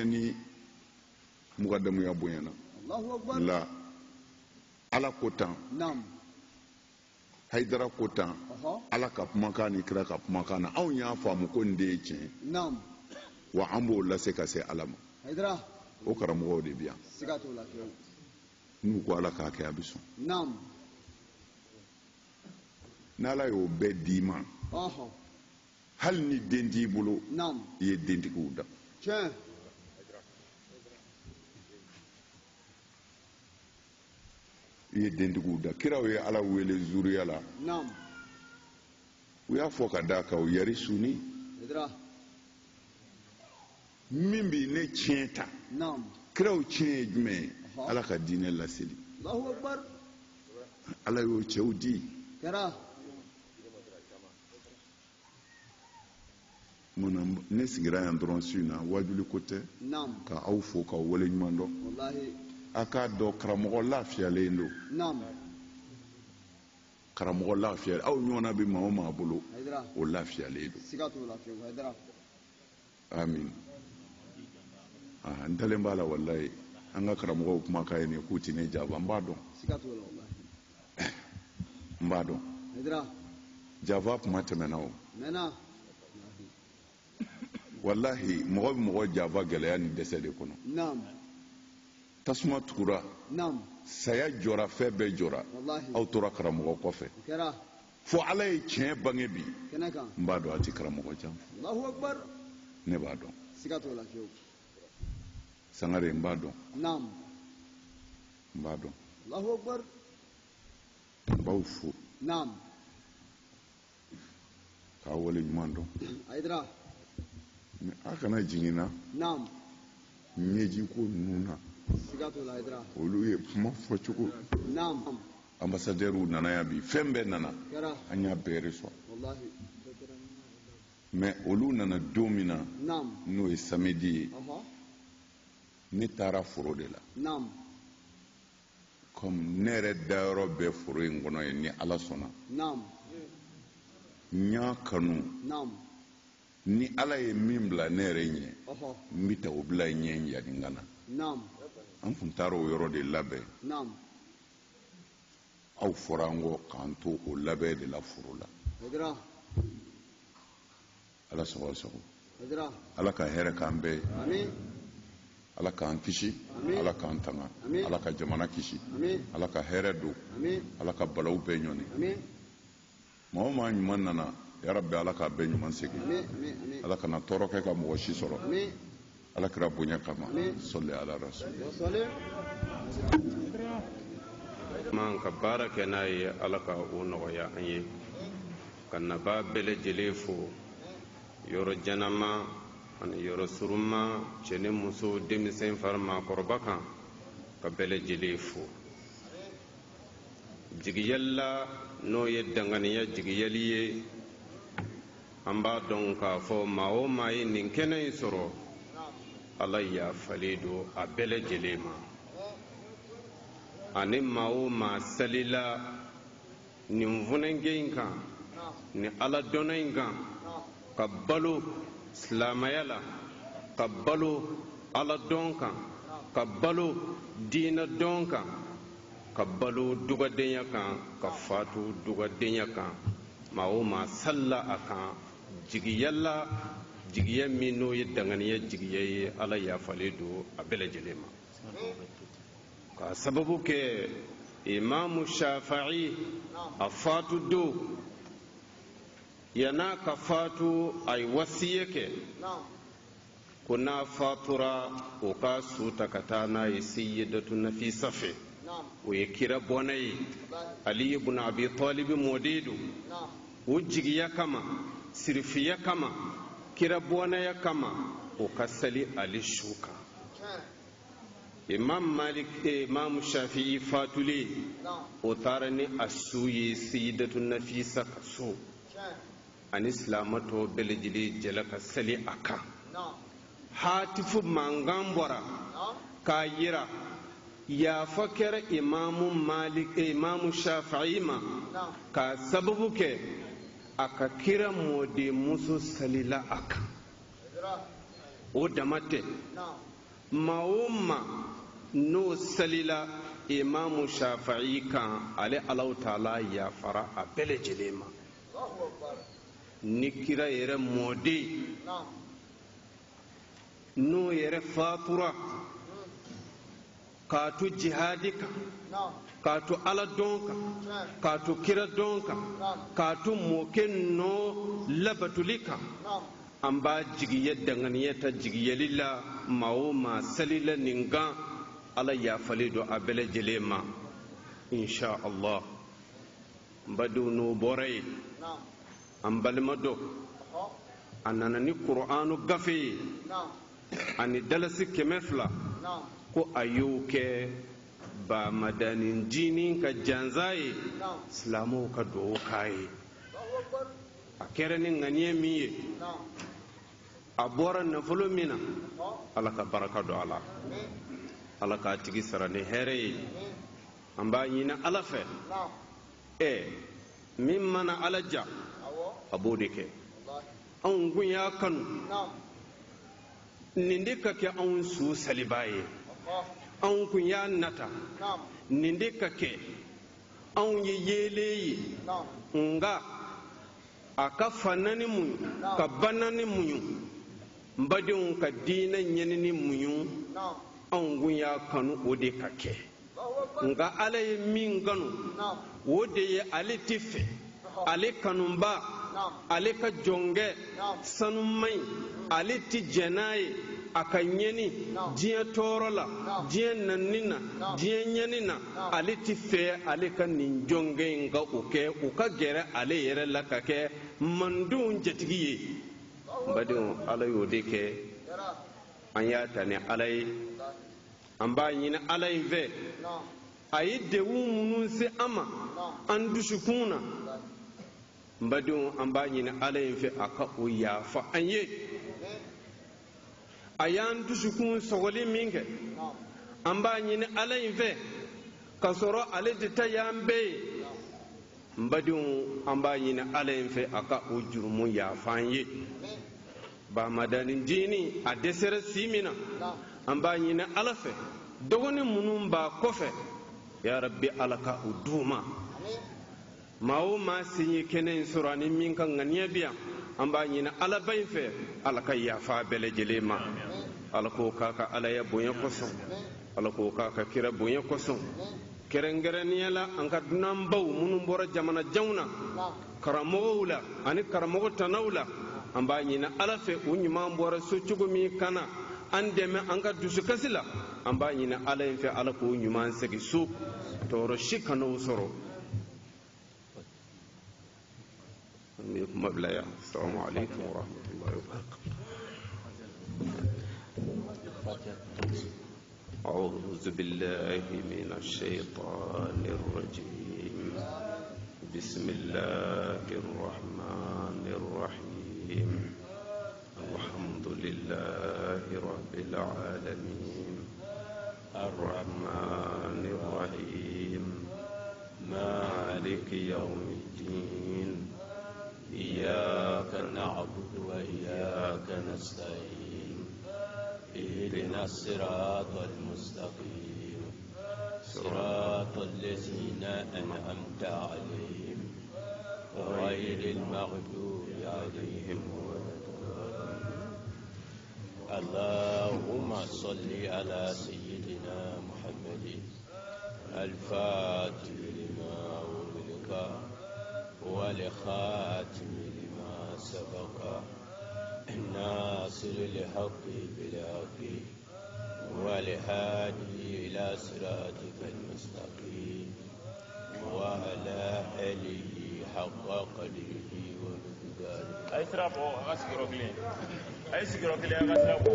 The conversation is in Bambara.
Ni mugadamuya bonyana la, Ala ko tan, Hayidara ko tan, Ala ka kumakan ni kira ka kumakan na, anw y'a faamu ko nin de ye tiɲɛ ye, wa an b'o lase ka se Ala ma. O karamɔgɔw de bɛ yan, n'u ko Ala k'a kɛ, a bɛ sɔn. N'Ala y'o bɛɛ d'i ma, hali ni den t'i bolo, i ye dentigiw dan. I ye dentigiw dan. Kiraw ye Ala wele zuriya la, u y'a fɔ ka d'a kan, u yarisuni min bi ne tiɲɛ ta. Kiraw tiɲɛ ye jumɛn ye? Ala ka diinɛ laseli. Ala y'o cɛw di. Munna ne sigira yan dɔrɔn su in na? Wajuli ko tɛ, ka aw fo k'aw wale ɲuman dɔn. A k'a dɔn karamɔgɔ lafiyalen don, karamɔgɔ lafiyalen. Aw ɲɔgɔnna bɛ maa o maa bolo, o lafiyalen don. Amin. N dalen b'a la, walayi, an ka karamɔgɔw kumakan ye nin ye k'u tɛ ne janfa. N b'a dɔn, n b'a dɔn. Janfa kuma tɛmɛna o. Walahi, mɔgɔ bɛ mɔgɔ janfa gɛlɛya ni dɛsɛ de kɔnɔ. Tasuma tugura, saya jɔra, fɛn bɛɛ jɔra, aw tora karamɔgɔ kɔfɛ fo Ala ye tiɲɛ bange bi. N b'a dɔn a tɛ karamɔgɔ janfa, ne b'a dɔn. Sangare, n b'a dɔn, n b'a dɔn. N b'aw fo k'aw wale ɲuman dɔn. Mais a kana jigin na ɲɛji ko ninnu na, olu ye kuma fɔcogo. Ambassadeurw nana yan bi, fɛn bɛɛ nana, an y'a bɛɛ reçoit. Mais olu nana don min na, n'o ye samedi ye, ne taara foro de la. Comme ne yɛrɛ dayɔrɔ bɛ foro in kɔnɔ yen, ni Ala sɔnna, n y'a kanu, ni Ala ye min bila ne yɛrɛ ɲɛ, n bɛ taa o bila ɲɛ yanni n ka na. An tun taara o yɔrɔ de labɛn. Aw fɔra an kɔ k'an to o labɛn de la foro la. Ala sago sago, Ala ka hɛrɛ k'an bɛɛ ye, Ala k'an kisi, Ala k'an tanga, Ala ka jamana kisi, Ala ka hɛrɛ don, Ala ka balaw bɛɛ ɲɔni. Maa o maa ɲuman nana, yarabi, Ala k'a bɛɛ ɲuman segin. Ala kana tɔɔrɔ kɛ ka mɔgɔ si sɔrɔ, Ala kira bonya kama. Sɔli ala rasul. Man ka baara kɛ n'a ye, Ala ka o nɔgɔya an ye. Ka naba bɛɛ lajɛlen fo, yɔrɔ janama ani yɔrɔ surunma, cɛ ni muso, denmisɛn fara maakɔrɔba kan, ka bɛɛ lajɛlen fo. Jigiyɛlila, n'o ye danganiya jigiyɛli ye, an b'a dɔn k'a fɔ maa o maa ye nin kɛnɛ in sɔrɔ, Ala yafalen don a bɛɛ lajɛlen ma. Ani maa o maa salila nin funɛnkɛ in kan, nin Ala dɔnna in kan, ka balo silamɛya la, ka balo Ala dɔn kan, ka balo diinɛ dɔn kan, ka balo dugadenya kan, ka fatu dugadenya kan, maa o maa salila a kan jigiyala, jigiya min n'o ye danganiya jigiya ye, Ala yafalen don a bɛɛ lajɛlen ma. K'a sababu kɛ Imamu Shafa'i a fatu don, yan'a ka fatu, a ye wasiye kɛ ko n'a fatura, o ka su ta ka taa n'a ye Seyidatu Nafisa fɛ. O ye kira bɔnɛ ye, Ali ibn Abi Talib mɔden don. O jigiya kama, sirifiya kama, kira bɔnɛya kama, o ka sali ale su kan. Imam Malik, Imam Shafi'i fatulen, o taara ni a su ye Seyidatu Nafisa ka so, ani silamɛ tɔw bɛɛ lajɛlen jɛla ka sali a kan. Hatifu mankan bɔra k'a yira yafa kɛra Imamu Malik, Imamu Shafi'i ma, k'a sababu kɛ a ka kira mɔden muso salila a kan. O dama tɛ, maa o maa n'o salila Imamu Shafa'i kan, ale Alahu taala yafara a bɛɛ lajɛlen ma. Ni kira yɛrɛ mɔden n'o yɛrɛ fatura k'a to jihadi kan, k'a to ala dɔn kan, k'a to kira dɔn kan, k'a to mɔkɛ nɔ labatoli kan, an b'a jigiya danganiya ta jigiyali la, maa o maa salila nin kan, ala yafalen don a bɛɛ lajɛlen ma, insha Allah. N badenw, n'o bɔra yen, an balima dɔ a nana ni kur'anu gafe ye ani dalasi 200, ko a y'o kɛ Bamadani jinin ka jansa ye, silamɛw ka duwawu k'a ye. A kɛra ni ŋaniya min ye, a bɔra nafolo min na, ala ka baraka don a la, ala k'a tigi sara ni hɛrɛ ye. An b'a ɲini ala fɛ, ɛ min mana ala ja, a b'o de kɛ. Anw kun y'a kanu nin de ka kɛ anw su saliba ye, anw kun y'a nata nin de ka kɛ anw ye yeelen ye, nka a ka fa naani muɲu, ka ba naani muɲu, n badenw, ka diinɛ ɲɛnini muɲu, anw kun y'a kanu o de ka kɛ. Nka ala ye min kanu, o de ye ale tɛ fɛ ale kanuba, ale ka jɔnkɛ sanuman in, ale tɛ jɛn n'a ye a ka ɲɛni diɲɛ tɔɔrɔ la, diɲɛ nani na, diɲɛ ɲɛni na. Ale tɛ fɛ ale ka nin jɔnkɛ in ka o kɛ, u ka gɛrɛ ale yɛrɛ la ka kɛ mandenw jatigi ye. N badenw, ala y'o de kɛ, an y'a ta ni ala ye. An b'a ɲini ala in fɛ, a ye degun minnu se an ma an dusukun na, n badenw, an b'a ɲini ala in fɛ a ka o yafa an ye. A y'an dusukun sɔgɔli min kɛ, an b'a ɲini ala in fɛ k'a sɔrɔ ale de ta y'an bɛɛ ye. N badenw, an b'a ɲini ala in fɛ a ka o jurumu yafa an ye. Bamadani jini a dɛsɛra si min na, an b'a ɲini ala fɛ dɔgɔnin minnu b'a kɔfɛ, ya rabbi, ala ka o d'u ma. Maa o maa sen ye kɛnɛ in sɔrɔ ani min ka ŋaniya bi yan, an b'a ɲini alaba in fɛ ala ka yafa bɛɛ lajɛlen ma. Ala k'o k'a ka alaya bonya kosɔn, ala k'o k'a ka kira bonya kosɔn. Kɛrɛnkɛrɛnnenya la, an ka dunanbaw minnu bɔra jamana janw na, karamɔgɔw la ani karamɔgɔ tanaw la, an b'a ɲini ala fɛ u ɲuman bɔra so cogo min ka na an dɛmɛ an ka dusukasi la, an b'a ɲini ala in fɛ ala k'o ɲuman segin so, tɔɔrɔ si kan'o sɔrɔ. An bɛ kuma bila yan. Assalamu alaikum wa rahmatullahi wa barakatuh. أعوذ بالله من الشيطان الرجيم. بسم الله الرحمن الرحيم. الحمد لله رب العالمين، الرحمن الرحيم، مالك يوم الدين، إياك نعبد وإياك نستعين، اهدنا الصراط المستقيم، صراط الذين أنعمت عليهم، غير المغضوب عليهم ولا الضالين. اللهم صل على سيدنا محمد الفاتح لما أغلق والخاتم لما سبق، الناصر الحق بالحق، والهادي إلى صراطك المستقيم، وعلى آله حق قدره ومقداره. A ye sira bɔ a ka sigiyɔrɔ kelen, a ye sigiyɔrɔ kelen, a ka sira bɔ.